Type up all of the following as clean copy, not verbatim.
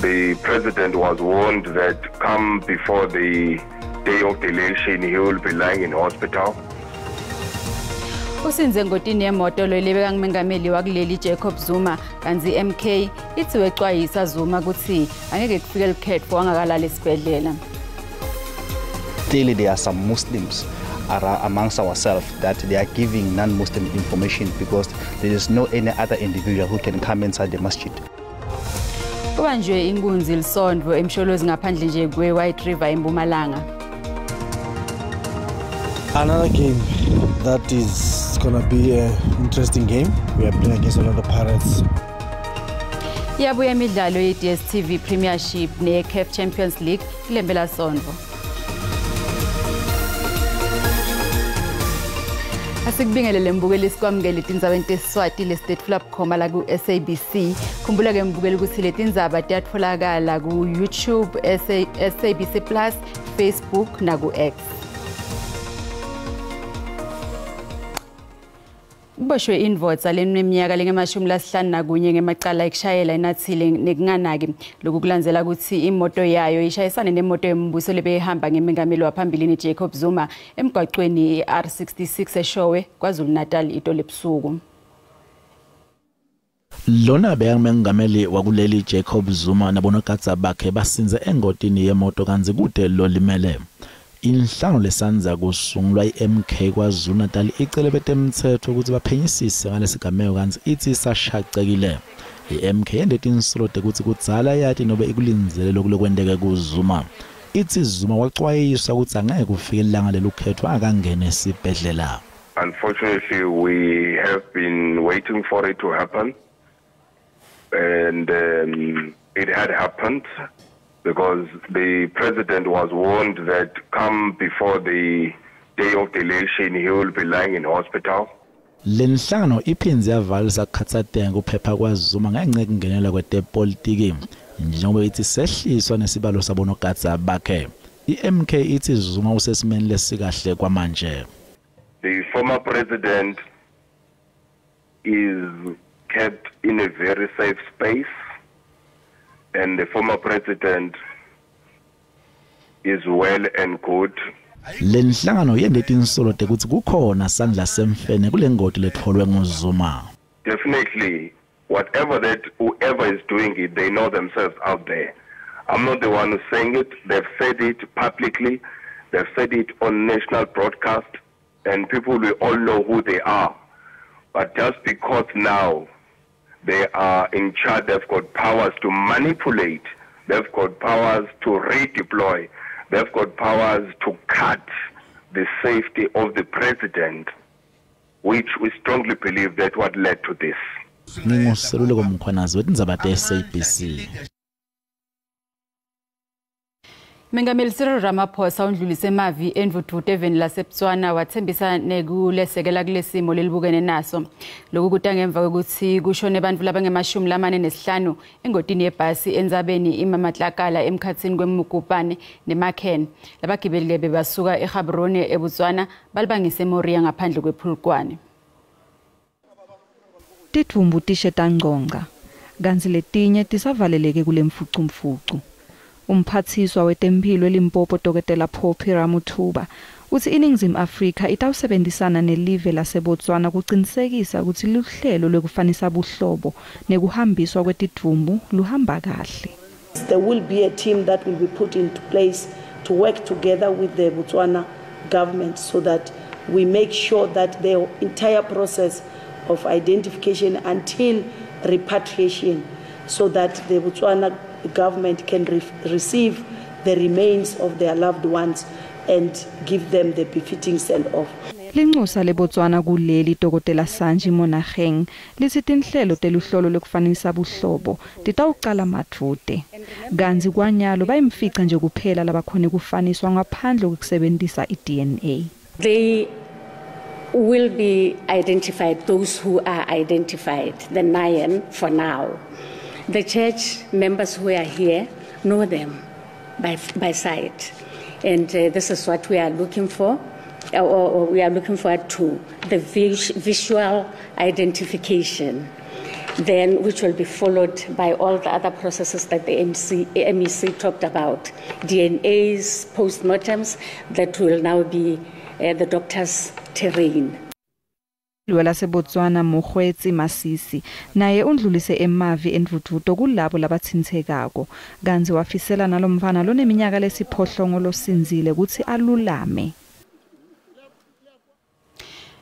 the president was warned that come before the day of the election, he will be lying in hospital. Usinze engotini yemoto lo lebekangumengameli wakuleli Jacob Zuma, kantsi MK ithi wecwayisa Zuma kutsi angeke kufike lukhetfo angakalali esibhedlela. Clearly there are some Muslims amongst ourselves that they are giving non-Muslim information because there is no any other individual who can come inside the masjid. Kubanjwe inkunzi lisondvo eMsholozi ngaphandle nje kwe-White River eMpumalanga. Another game that is gonna be an interesting game. We are playing against Orlando Pirates. Iyabuya imidlalo ye-DStv Premiership ne-CAF Champions League kulempelasonto. Asikubingelele mbukeli, sikwamukele tindzaba tesiswati lesitetfula bukhoma la ku-SABC. Khumbula-ke mbukeli kutsi letindzaba tiyatfolakala ku-YouTube, SABC Plus, Facebook naku-X. Kuboshwe indvodza leneminyaka lengama-51 ngemacala ekushayela inathile nekunganaki. Lokhu kulandzela kutsi imoto yayo ishayisane nemoto yembuso lebeyihamba ngemengameli waphambilini Jacob Zuma emgwacweni i-R66 eShowe KwaZulu-Natal itolo ebusuku. Lona bekangumengameli wakuleli Jacob Zuma nabonogada bakhe basinze engotini yemoto kantsi kute lolimele. Inhlangano lesandza kusungulwa i-MK KwaZulu-Natal icele betemtsetfo kutsi baphenyisise ngalesigameko kantsi itsi isashacekile. I-MK yente tinsolo tekutsi kudzala yati nobe ikulindzele loku lokwenteke kuZuma. Itsi Zuma wacwayiswa kutsi angeke kufike ilanga lelukhetfo angakangeni esibhedlela. Unfortunately, we have been waiting for it to happen, and it had happened because the president was warned that come before the day of the election, he will be lying in hospital. Lenhlangano iphindze yavalisa kukhatsateka kuphepha kwaZuma ngenca yekungenela kwetepolitiki njengoba ithi sehliswa nesibalo sabonogadza bakhe. I-MK ithi Zuma usesimeni lesikahle kwamanje. The former president is kept in a very safe space, and the former president is well and good. Lenhlangano yente tinsolo tekutsi kukhona sandla semfene kulengoti letfolwe nguZuma. Definitely, whatever that whoever is doing it, they know themselves out there. I'm not the one who's saying it. They've said it publicly. They've said it on national broadcast, and people will all know who they are. But just because now they are in charge, they've got powers to manipulate, they've got powers to redeploy, they've got powers to cut the safety of the president, which we strongly believe that what led to this. NginguSeluleko Mkhwanazi wetindzaba te-SABC. Mengameli Cyril Ramaphosa undlulise emavi endvudvuto eveni laseBotswana wathembisa nekulesekela kulesimo lelibukene naso. Lokhu kuta ngemva kwekutsi kushone bantfu labangama-45 engotini yebhasi entsabeni iMamatlakala emkhatsini kweMokopane neMakhen. Labagibeli bebasuka eGaborone eBotswana balibangise eMoria ngaphandle kwePhulukwane. Tidvumbu tishe tangcongca, kantsi letinye tisavaleleke kulemfucumfucu. Umphathiswa wetemphilo eLimpopo Dr. Phophi Ramathuba utsi iNingizimu Afrika itawusebenzisana nelive laseBotswana kucinisekisa kutsi luhlelo lwekufanisa buhlobo nekuhambiswa kwetidvumbu luhamba kahle. There will be a team that will be put into place to work together with the Botswana government so that we make sure that the entire process of identification until repatriation, so that the Botswana government can receive the remains of their loved ones and give them the befitting send-off. Linxusa leBotswana kuleli Dr. Sanji Monageng litsi tinhlelo teluhlolo lwekufanisa buhlobo titawucala madvute. Kantsi kwanyalo bayimfica nje kuphela labakhona kufaniswa ngaphandle kwekusebentisa i-DNA. They will be identified, those who are identified, the 9 for now. The church members who are here know them by sight. And this is what we are looking for, or we are looking forward to, the visual identification. then which will be followed by all the other processes that the MEC talked about, DNAs, postmortems, that will now be the doctor's terrain. LaseBotswana Mokgweetsi Masisi naye undlulise emavi endvudvuto kulabo labatsintsekako kantsi wafisela nalomfana loneminyaka lesiphohlongo losindzile kutsi alulame.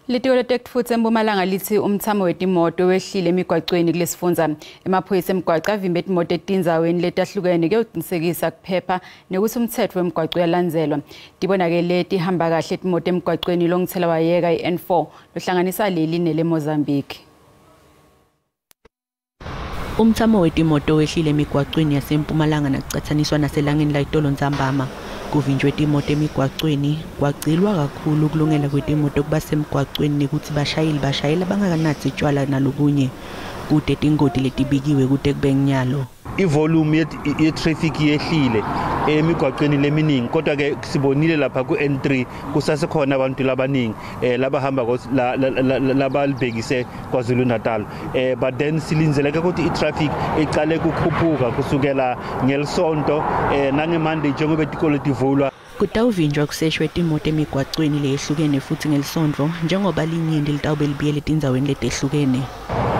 Litiko letekutfutsa eMpumalanga litsi umthamo wetimoto wehlile emigwacweni kulesifundza. Emaphoyisa emgwaco avimbe timoto etindzaweni letahlukene kuyocinisekisa kuphepha nekutsi umtsetfo wemgwaco uyalandzelwa. Tibonakele tihamba kahle timoto emgwacweni longuthelawayeka i-N4 lohlanganisa leli neleMozambique. Umthamo wetimoto wehlile emigwacweni yaseMpumalanga nakucatsaniswa naselangeni layitolo ntsambama. Kuvinjwe timoto emigwacweni kwagcilwa kakhulu kulungela kwetimoto kuba semgwacweni nekutsi bashayeli bashayela bangakanatsi tshwala nalokunye. Kute tingoti letibikiwe kute kube nyalo. I-volume ye-traffic yehlile emigwaqweni leminingi, kodwa ke sibonile lapha ku-N3 kusasekhona abantu labaningi labahamba labalibhekise KwaZulu Natal, but then silindzeleke ukuthi i-traffic iqale kukhuphuka kusukela ngelisonto nange-Monday njengoba tikolo tivulwa. Kutawuvinjwa kuseshwe timoto emigwacweni leyehlukene futhi ngelisonto njengoba linyenti litawube libiyele etindzaweni letehlukene.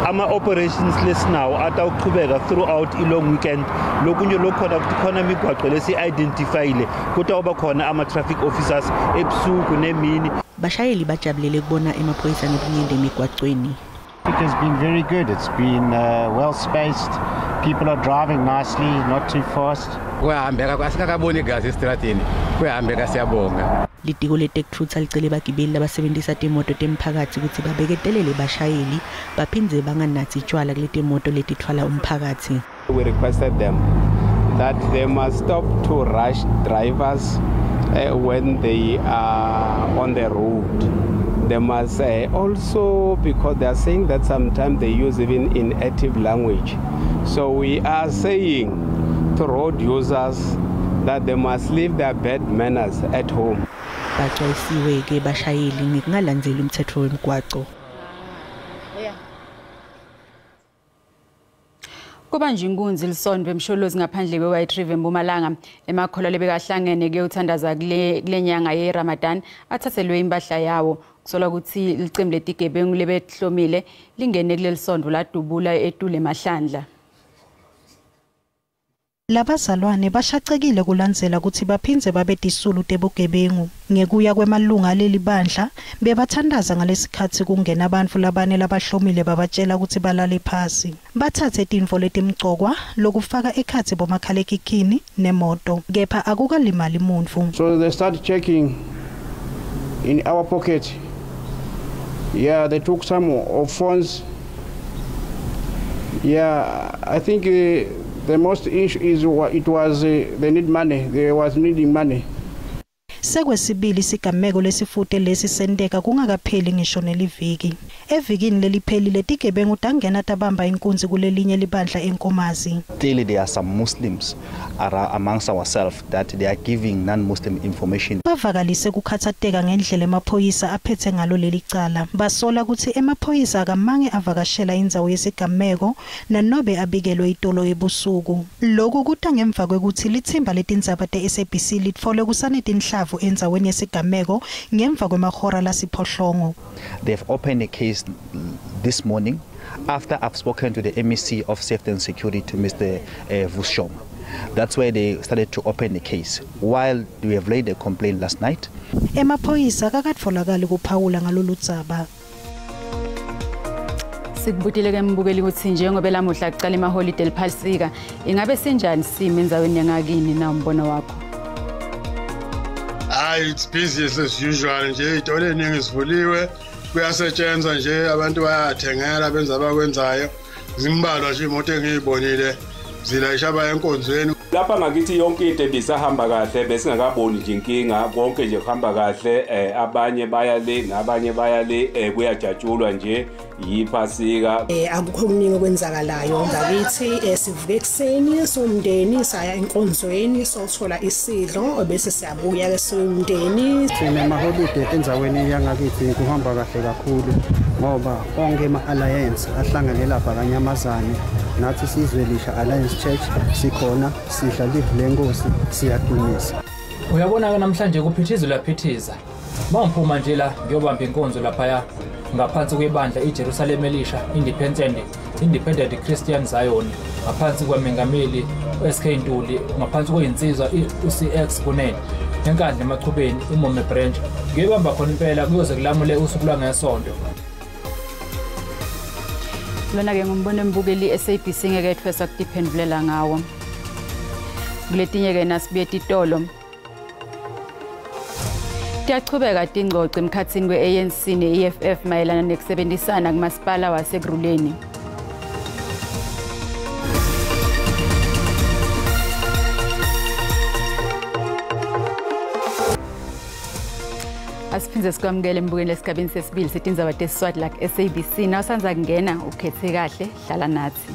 Ama-operations lesinawo atawuchubeka throughout i-long weekend. Lokunye lokhona ukuthi khona imigwaco lesi-identifyile, kutawuba khona ama-traffic officers ebusuku nemini. Bashayeli bajabulele kubona emaphoyisa ngebunyenti emigwacweni. It has been very good. It's been well spaced. People are driving nicely, not too fast. Kuyahambeka, asingakaboni igazi esitratini. Kuyahambeka, siyabonga. Litiko letekutfutsa licele bagibeli labasebentisa timoto temphakatsi kutsi babeketelele bashayeli baphindze banganatsi tshwala kuletimoto letitfwala umphakatsi. We requested them that they must stop to rush drivers when they are on the road. They must also, because they are saying that sometimes they use even inactive language. So we are saying to road users that they must leave their bad manners at home. Bacwayisiwe ke bashayeli ngekungalandzeli umtsetfo wemgwaco. Kuba nje inkunzi lisondvo eMsholozi ngaphandle kwe-White River eMpumalanga. Emakholwa lebekahlangene kuyothandaza kule nyanga ye-Ramadan athathelwe impahla yawo. Kusolwa kutsi licembu letigebengu lebetihlomile lingene kuleli sondvo ladubula etule emahlandla. Labazalwane bashacekile kulandzela kutsi baphindze babe tisulu tebugebengu. Ngekuya kwemalunga aleli bandla bebathandaza ngalesikhatsi kungena bantfu labane labahlomile babatjela kutsi balale phasi. Bathathe tintfo letimcokwa lokufaka ekhatsi bomakhalekhikhini nemoto, kepha akukalimali muntfu. So they start checking in our pocket. Yeah, they took some of phones. Yeah, I think the most issue is it was they need money. They was needing money. Sekwesibili sigameko lesifute lesi senteka kungakapheli ngisho neliviki. Evikini leliphelile tigebengu tangena tabamba inkunzi kulelinye libandla eNkomazi. Clearly there are some Muslims amongst ourselves that they are giving non-Muslim information. Bavakalise kukhatsateka ngendlela emaphoyisa aphethe ngalo leli cala. Basola kutsi emaphoyisa akamange avakashela indzawo yesigameko nanobe abikelwe itolo ebusuku. Lokhu kuta ngemva kwekutsi litsimba letindzaba te-SABC litfole kusanetinhlavu endzaweni yesigameko ngemva kwemahora lasiphohlongo. They've opened a case this morning after I've spoken to the MEC of Safety and Security, Mr. Vushong. That's where they started to open the case while we have laid a complaint last night. Emaphoyisa akakatfolakali kuphawula ngalolu dzaba. Sikubutile ke mbukeli kutsi njengoba lamuhla kucala emaholide liphasika, ingabe sinjani simo endzaweni yangakini na umbono wakho? Hayi, it's business as usual nje, itolo eningi zivuliwe, kuyasetshenzwa nje, abantu bayathengela benza abakwenzayo. Zimbalwa nje imoto engiyibonile zilayisha abaya enkonzweni. Lapha ngakithi yonke into ebisahamba kahle, besingakaboni nje inkinga, konke nje kuhamba kahle. Abanye baya le nabanye baya le, kuyajatshulwa nje. Yiphasika. Akukho kuningi okwenzakalayo ngakithi. Sivuke ekuseni somndeni, saya enkonzweni, sothola isidlo bese siyabuya ke somndeni. Sinemaholide endzaweni yangakithi, kuhamba kahle kakhulu ngoba onke ama-alliance ahlangane lapha Kanyamazane. Nathi Sizwe Lisha Alliance Church sikhona, sidla live lenkosi, siyadumisa. Uyabona-ke namhlanje kuphithizela, uyaphithiza. Uma ngiphuma nje la ngiyobamba inkonzo laphaya ngaphansi kwebandla iJerusalem Elisha Independent Christian Zion, ngaphansi kwamengameli SK Ntuli, ngaphansi kweyinsizwa uCX Kunene, eNkandla eMachubeni, uMome branch. Ngiyobamba khona impela kuyoze kulamule usuku lwangesonto. Lona-ke ngumbono embukeli SABC ngeke ethwesa kutiphendulela ngawo. Kuletinye-ke nasibuye titolo. Tiyachubeka tingcoco emkhatsini kwe-ANC ne-EFF mayelana nekusebenzisana kumasipala waseKurhuleni. Asiphindze sikwamukele embukeni lesigabeni sesibili setindzaba tesiswati la ku-SABC. Nawusandza kungena, ukhethe kahle, hlala nathi.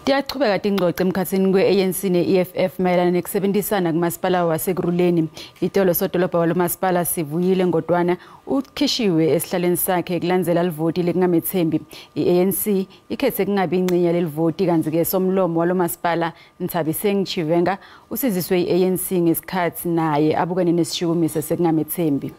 Tiyachubeka tingcoco emkhatsini kwe-ANC ne-EFF mayelana nekusebenzisana kumasipala waseKurhuleni. Itolo sodolobha walomasipala Sivuyile Ngodwana ukhishiwe esihlalweni sakhe kulandzela livoti lekungamethembi. I-ANC ikhethe kungabi ingcenye lelivoti, kantsi-ke somlomo walomasipala Nthabiseng Chivenga usiziswe i-ANC ngesikhathi naye abukene nesishukumiso sekungamethembi.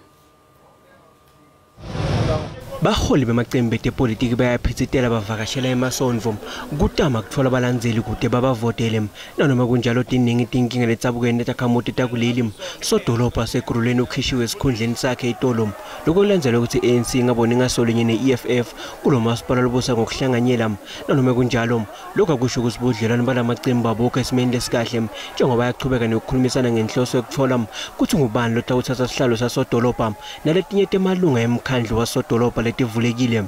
Baholi bemacembe etepolitiki bayaphitsitela, bavakashela emasondvo kutama kutfola balandzeli kute babavotele. Nanoma kunjalo, tiningi tinkinga letsabukene netakhamuti takuleli. Sodolobha seKurhuleni ukhishiwe esikhundleni sakhe itolo. Lokho kulandzela ukuthi i-ANC ingaboni ngasolinye ne-EFF kulo masipala lobusa ngokuhlanganyela. Nanoma kunjalo, lokhu akusho ukuthi budlelwane balamacembu abukho esimeni lesikahle, njengoba ayachubeka nokukhulumisana ngenhloso yokutfola kutsi ngubani lotawutsatsa sihlalo sasodolobha naletinye temalunga emkhandlu wasodolobha letivulekile.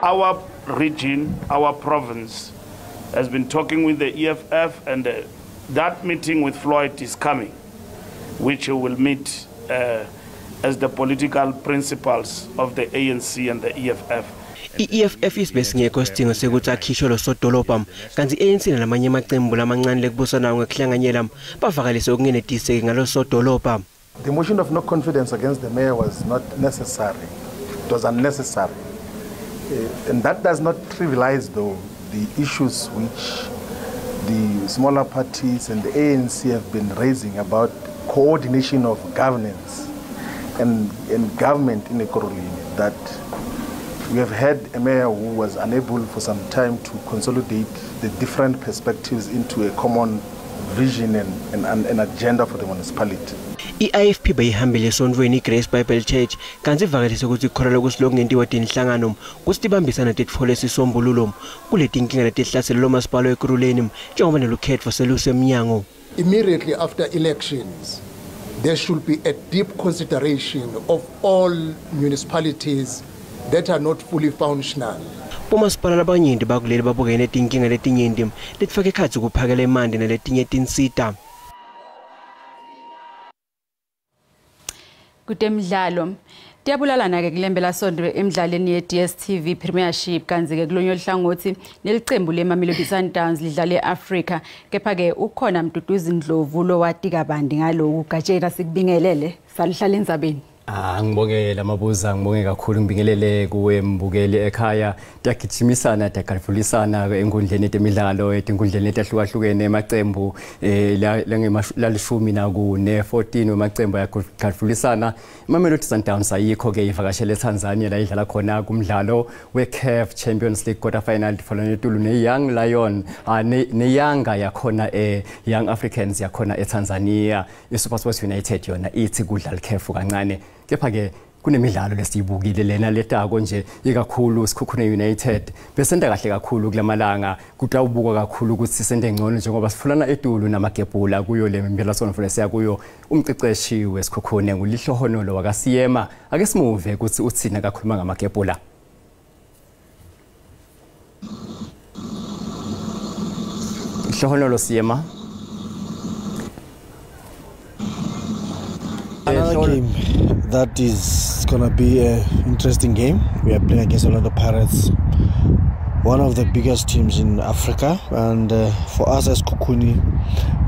Our region, our province has been talking with the EFF, and that meeting with Floyd is coming, which he will meet as the political principals of the ANC and the EFF. I-EFF isibe singekho isidingo sekuthi akhishwe lo sodolobha, kanti i-ANC nalamanye amacembu lamancane lekubusa nawo ngekuhlanganyela bavakalise ukungenetiseki ngalo sodolobha. The motion of no confidence against the mayor was not necessary. It was unnecessary. And that does not trivialize, though, the issues which the smaller parties and the ANC have been raising about coordination of governance and government in Ekurhuleni, that we have had a mayor who was unable for some time to consolidate the different perspectives into a common vision and an agenda for the municipality. I-IFP beyihambile esontfweni i-Grace Bible Church, kantsi ivakalise kutsi ikholelwa kutsi lokungentiwa tinhlangano kutsi tibambisane titfole sisombululo kuletinkinga letihlasele lo masipala weKurhuleni, njengoba nelukhetfo selusemnyango. Immediately after elections, there should be a deep consideration of all municipalities that are not fully functional. Bomasipala labanyenti bakuleli babukene netinkinga letinyenti letifaka ekhatsi kuphakela emanti naletinye tinsita. Kutemidlalo, tiyabulalana-ke kulempelasonto emidlalweni ye-DStv Premiership, kantsi-ke kulonye luhlangothi nelicembu leMamelodi Sundowns lidlala e-Africa. Kepha-ke ukhona Mduduzi Ndlovu lowati kabanti ngaloku. Gatsheni, sikubingelele, salihlala endzabeni. Ah, ngibonge lamabuza, ngibonge kakhulu, ngibingelele kuwe mbukeli ekhaya. Tiyagijimisana, tiyagalifulisana enkundleni temidlalo, etinkundleni letahlukahlukene emacembu la-14 14 wemacembu ayagalifulisana. Imamelodi Sundowns ayikho ke, ivakashele eTanzania la idlala khona kumdlalo we-CAF Champions League quarter final, ifalana etulu ne-Young Lion ne-Yanga yakhona, Young Africans yakhona eTanzania. I-SuperSport United yona ithi kudla likhefu kancane, kepha-ke kunemidlalo lesiyibukile lena letako nje, ikakhulu Sikhukhune United besenta kahle kakhulu kulamalanga. Kutawubukwa kakhulu ukuthi sente ngcono njengoba sifulana etulu namagebhula kuyo le mpelasonto lesiya kuyo. Umqeqeshi weSikhukhune nguLihlohonolo wakaSiyema, ake simuve ukuthi uthina kakhuluma ngamagebhula. Hlohonolo Siyema. Another game That is going to be an interesting game. We are playing against Orlando Pirates, one of the biggest teams in Africa, and for us as Sekhukhune,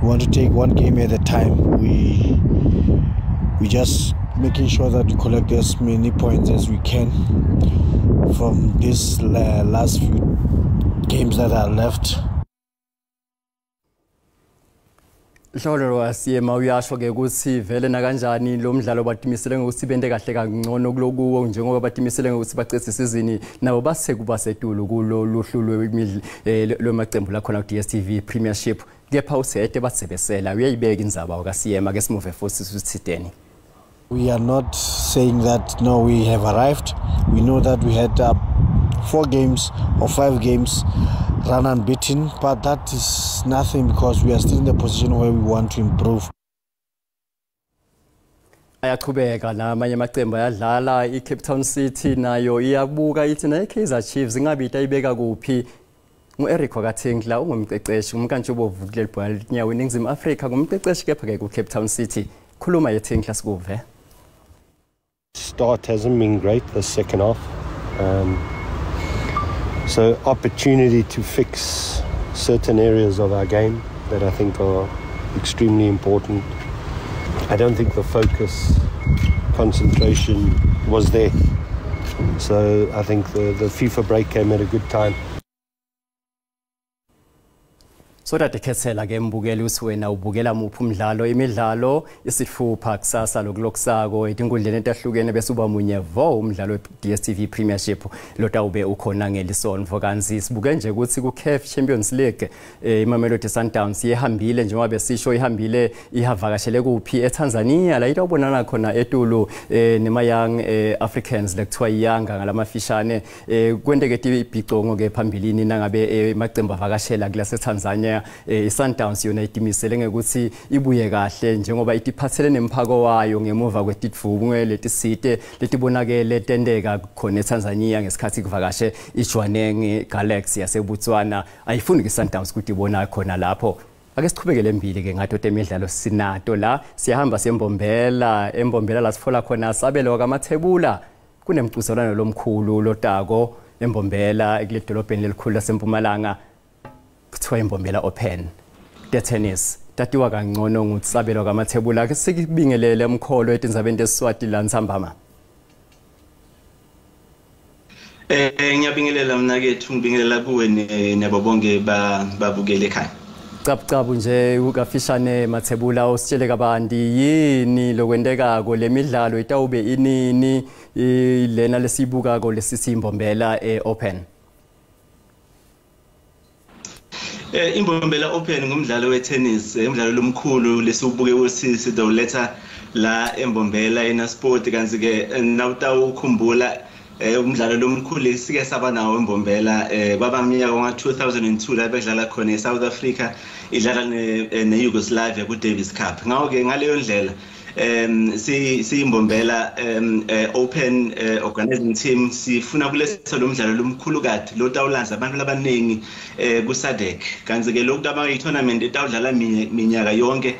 we want to take one game at a time. We just making sure that we collect as many points as we can from this last few games that are left. Hlolo wasiyema uyasho ke ukuthi vele na kanjani lo mdlalo batimisele ngokuthi bente kahle kangcono kulokuwo njengoba batimisele ngokuthi bacethe isizini nabo base kuba setulu kulo luhlu lwemacembu lakhona ku DStv Premiership kepha usede batsebesela uyayibeka indzaba wakasiyema ke simuve futhi sithideni. We are not saying that no, we have arrived. We know that we had 4 games or 5 games run unbeaten, but that is nothing because we are still in the position where we want to improve. Ayaqhubeka namanye amaqembu ayadlala. iCape Town City nayo iyabuka ithi nayo iKaizer Chiefs ingabe itayibeka kuphi. Ngu-Eric Wakathengla ungumqeqeshi umkantshubovu kuleli bhola lenyawo eNingizimu Afrika, ngumqeqeshi kepha ke ku-Cape Town City. Khuluma yeThengla sikuve. Start hasn't been great the second half. So opportunity to fix certain areas of our game that I think are extremely important. I don't think the focus, concentration was there. So I think the FIFA break came at a good time. So that ke mbukeli uthi wena ubukela muphi umdlalo. Imidlalo isifupha kusasa lokulokusako etinkundleni etahlukene bese uba munye vo umdlalo we-DStv Premiership lotawube ukhona ngelisonto. Kanti sibuke nje ukuthi ku-CAF Champions League iMamelodi Sundowns ihambile njengoba besisho ihambile ihavakashele kuphi eTanzania la itawubonana khona etulu nema Young Africans lekuthiwa iyanga ngalamafishane. Kwenteke ibhicongo ke phambilini nangabe emacembu avakashela kulase Tanzania. iSundowns yona itimisele ngekuthi ibuye kahle njengoba itiphathele nemphako wayo ngemuva kwetidvumwe letisite letibonakele tenteka khona eTanzania ngesikhathi kuvakashe iJwaneng Galaxy yaseBotswana. Ayifuni iSundowns ukuthi ibona khona lapho. Ake siqhubekele embili ke ngato temidlalo sinato la siyahamba sembombela embombela la sitfola khona Sabelo kaMathebula kunemcuzelwano lomkhulu lotako embombela kule dolobheni lelikhulu laseMpumalanga kuthiwa iMbombela Open de tennis tatiwa kangcono nguTsabelo kaMathebula. Ke sikubingelele umkholo etindzabeni teSiswati la ntsambama. Ngiyabingelela mnakethu, ngibingelela kuwe nabo bonke babukele ekhaya. Cabucabu nje ukafishane Mathebula usitshele kabanti yini lokwentekako le midlalo itawube inini lena lesibukako lesisi iMbombela Open. Imbombela Open ngumdlalo wetennis, umdlalo lomkhulu lesiwubuke ukuthi sidawuletha la eMbombela eNasport. Kanti ke nawutawukhumbula umdlalo lomkhulu sike saba nawo eMbombela kwaba mnyaka wa-2002 la bedlala khona eSouth Africa idlala neYugoslavia ku-Davis Cup. Ngakho-ke ngaleyo ndlela siyiMbombela Open organizing team sifuna kuletha lo mdlalo lomkhulu kade lo tawulanza abantu labaningi ku-SADC. Kanti-ke lokhu taba i-tournament etawudlala minyaka yonke.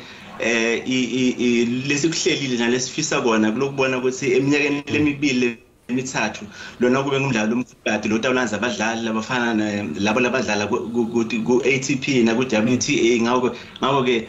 Lesikuhlelile nalesifisa kona kulokubona ukuthi eminyakeni lemibili emithathu lona kube ngumdlalo omkhulu lo tawulanza abadlali labafana labo labadlala ku-ATP naku-WTA. Ngakho-ke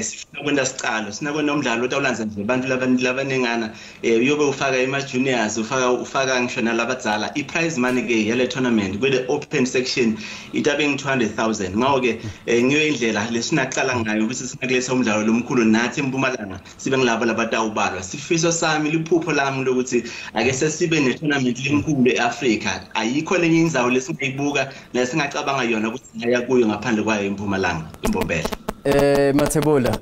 sifuna kwenta sicalo sinakwenta umdlalo otawulanza nje abantu labaningana uyobe ufaka ema-juniors ufaka ngisho nalabadzala. I-prize money ke yale tournament kule open section itabe ngu-200,000. Ngakho-ke ngiyo indlela lesinaqala ngayo ukuthi sinakuletha umdlalo lomkhulu nathi eMpumalanga sibe ngilabo labatawubalwa. Sifiso sami liphupho lami lokuthi ake sesibe ne-tournament lenkulu e-Afrika. Ayikho lenye indzawo lesingayibuka nesingacabanga yona ukuthi singaya kuyo ngaphandle kwayo eMpumalanga iMbombela. Mathebula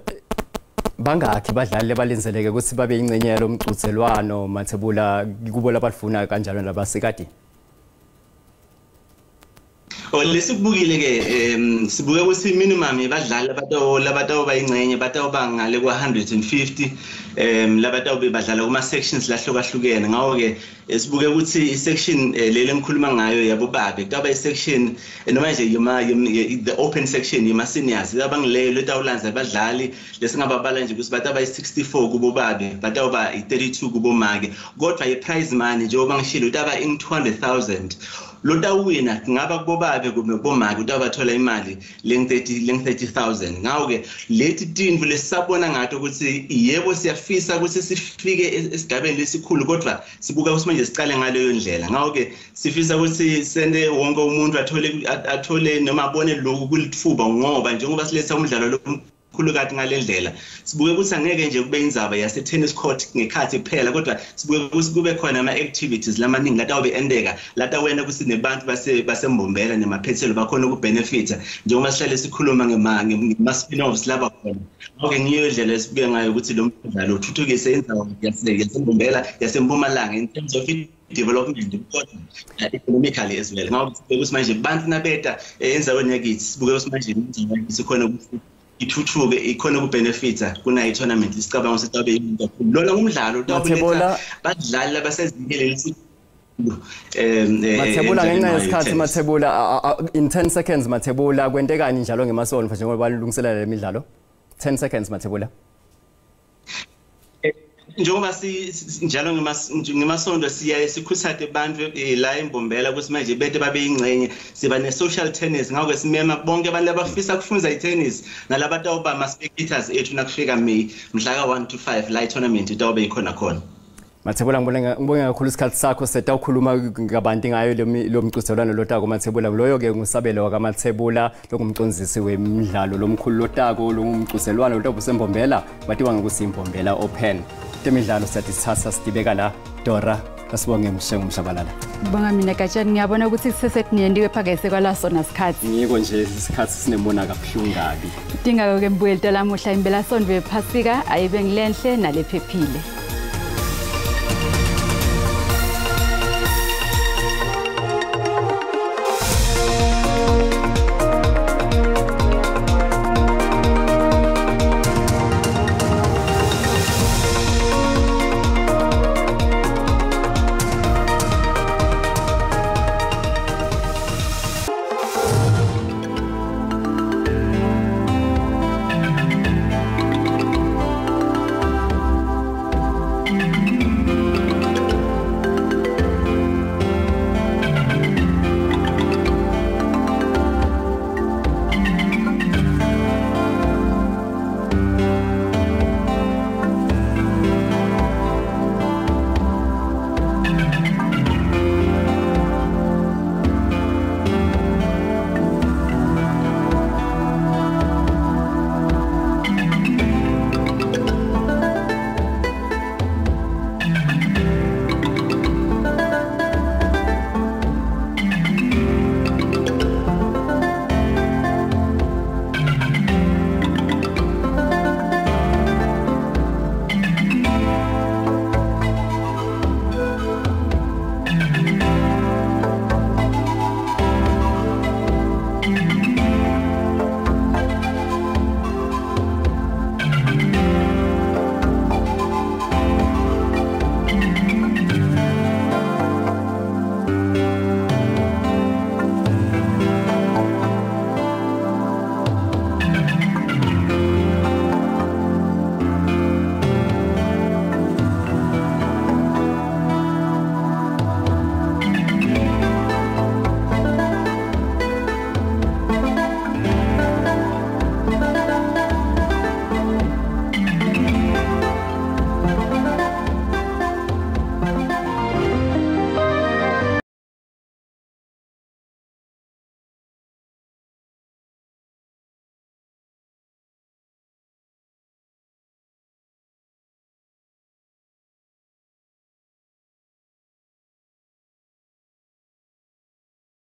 bangakhi badlali balinzeleke ukuthi babe ingcenye yalomgcudzelwano Mathebula kubo labafuna kanjalo labasikade? Lesikubukile ke sibuke ukuthi minimum yabadlali labatawuba ingcenye batawuba ngale kwa-150 labatawube badlala kuma sections lahlukahlukene. Ngawo-ke sibuke ukuthi i-section leli engikhuluma ngayo yabobabe kutawuba i-section noma nje the open section yema-seniors itawuba ngileyo letawulandza abadlali lesingababala nje ukuthi batawuba i-64 kubobabe, batawuba i-32 kubomake. Kodwa i-prize money njengoba ngishilo itawuba in-200,000. Lotawina kungaba kubobabe kumbe kubomake utawubathola imali leng-30,000. Ngawo-ke leti tintfo lesisabona ngato ukuthi yebo siyafisa ukuthi sifike esigabeni lesikhulu, kodwa sibuka ukuthi manje sicale ngaleyo ndlela. Ngawo-ke sifisa ukuthi sente wonke umuntu athole noma abone lokhu kulitfuba, ngoba njengoba siletha umdlalo lo khulukati ngale ndlela sibuke ukuthi angeke nje kube indzaba yase-tennis court ngekhathi kuphela, kodwa sibuke ukuthi kube khona ama-activities lamaningi latawube endeka latawena ukuthi nebantu baseMbombela nemaphethelo bakhona ukubenefitha njengoba sihlale sikhuluma ngema-spin-offs laba khona. Ngakho-ke ngiyo indlela esibuke ngayo ukuthi lo mdlalo uthuthukise indzawo yaseMbombela yaseMpumalanga in terms of development kodwa economically as well. Ngakho sibuke ukuthi manje bantu nabeta endzaweni yakithi sibuke ukuthi manje indzawo yakithi ikhona ukuthi ithuthuke ikhona ukubenefitha kunayo i-tournament. Sicabanga ukuthi tabe yinto kakhulu lona ngumdlalo utawuletha badlali labasezingeni elikhulu. Mathebula, ngenxa yesikhathi Mathebula, in 10 seconds Mathebula, kwentekani njalo ngemasonto njengoba balungiselela le midlalo? 10 seconds Mathebula. Njengoba njalo ngemasonto siyaye sikhuthate abantu la eMbombela ukuthi manje bete babe yingxenye, siba ne-social tennis. Ngakho-ke simema bonke abantu abafisa kufunza i-tennis nalabatawuba ama-spectators ethu nakufika May mhla ka-1 to 5 la i-tournament itawube ikhona khona. Mathebula, ngibonge kakhulu isikhathi sakho. Setawukhuluma kabanti ngayo lo mcudzelwano lotako Mathebula. Loyo-ke ngusabelo wakaMathebula longumcondzisi wemidlalo lomkhulu lotako longumcudzelwano lotawube useMbombela watiwa ngekuthi iMbombela Open. Temidlalo siyatitsatsa sitibeka la. Dora, asibonge Mshengu Mshabalala. Ngibonga mina Gatshani, ngiyabona ukuthi kusesekunyendiwe phakese kwalasona sikhathi. Ngiko nje isikhathi sinemona kabuhlungu kabi. Dingako-ke mbuyelito lamuhla impelasonto yephasika ayibe ngilenhle nalephephile.